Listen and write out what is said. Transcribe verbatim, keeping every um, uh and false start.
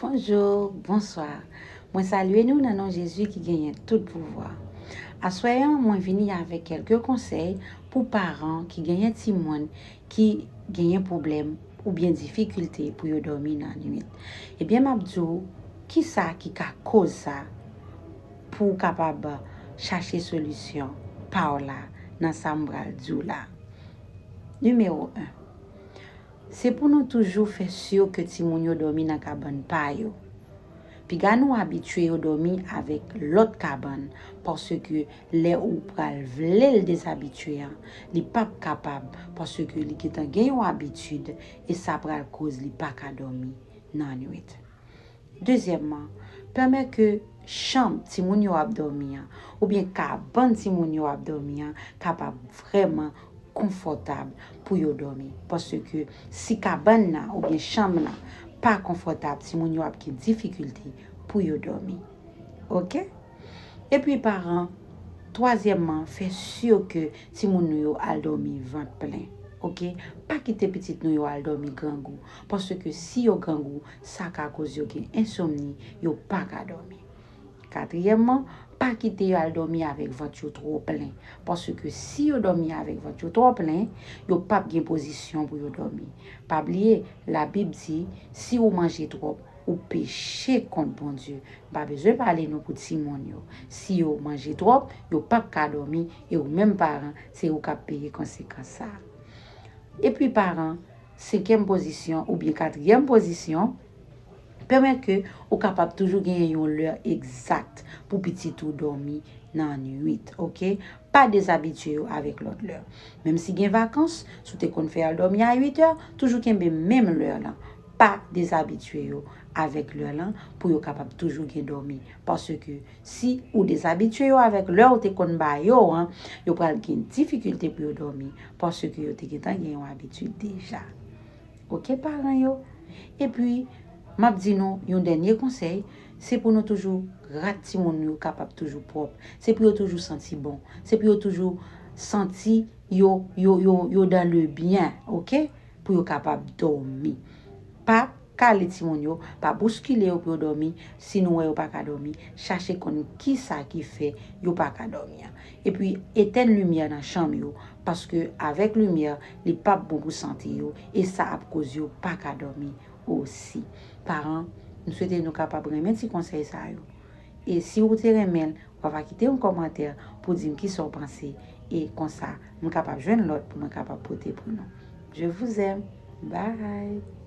Bonjou, bonswa. Mwen salye nou nan non Jezi ki genyen tout pouvwa. Aswè an, mwen vini avèk kèlke konsèy pou paran ki genyen timoun ki genyen pwoblèm oubyen difikilte pou yo dòmi nan nwit. Ebyen, m ap di w kisa ki ka koz sa pou w kapab chache solisyon pa w la nan sa m pral di w la. Nimewo en. Se pou nou toujou fè si ke timoun yo dòmi nan kabann pa yo. Piga nou abitye yo dòmi avèk lòt kabann, paske lè ou pral vle l dezabitye an, li p ap kapab, paske li gentan gen yon abitid, e sa pral koz li pa ka dòmi nan nwit. Dezyèmman, pèmèt ke chanm timoun yo ap dòmi an, oubyen kabann timoun yo ap dòmi an, kapab vrèman konfòtab pou yo dòmi. Paske si kabann nan oubyen chanm nan pa konfòtab, timoun yo ap gen difikilte pou yo dòmi. Oke? Epi paran, twazyèmman, fè si ke timoun nou yo al dòmi vant plen. Oke? Pa kite pitit nou yo al dòmi grangou. Paske si yo grangou, sa ka koz yo gen ensomni, yo pa ka dòmi. Katriyèmman, pa kite yo al dòmi avèk vant yo twò plen. Paske si yo dòmi avèk vant yo twò plen, yo p ap gen pozisyon pou yo dòmi. Pa bliye, Labib di, si ou manje twòp, ou peche kont Bondye. M pa bezwen pale nou pou timoun yo. Si yo manje twòp, yo p ap ka dòmi, e ou menm paran, se ou k ap peye konsekans sa a. Epi paran, senkyèm pozisyon oubyen katriyèm pozisyon, pèmèt ke ou kapab toujou genyen yon lè egzak pou pitit ou dòmi nan nwit, oke? Pa dezabitye yo avèk lòt lè. Menm si gen vakans, si w te konn fè al dòmi a uit è, toujou kenbe menm lè lan. Pa dezabitye yo avèk lè lan pou yo kapab toujou gen dòmi. Paske si ou dezabitye yo avèk lè ou te konn ba yo an, yo pral gen difikilte pou yo dòmi, paske yo te gentan gen yon abitid deja. Oke, paran yo? Epi, m ap di nou yon dènye konsèy, se pou nou toujou rad timoun yo kapab toujou pwòp. Se pou yo toujou santi bon. Se pou yo toujou santi yo, yo, yo, yo dans le bien, oke? Pou yo kapab dòmi. Pa kale timoun yo, pa bouskile yo pou yo dòmi. Si nou wè yo pa ka dòmi, chache konn kisa ki fè yo pa ka dòmi an. Epi, etèn limyè nan chanm yo, paske avèk limyè, li p ap bon pou sante yo, e sa ap koz yo pa ka dòmi osi. Paran, m swete nou kapab renmen ti konsèy sa yo. E si ou te renmen l, ou kapab kite yon kòmantè pou di m kisa w panse, e konsa, m kapab jwenn lòt pou mwen kapab pote pou nou. Je vous aime. Bye.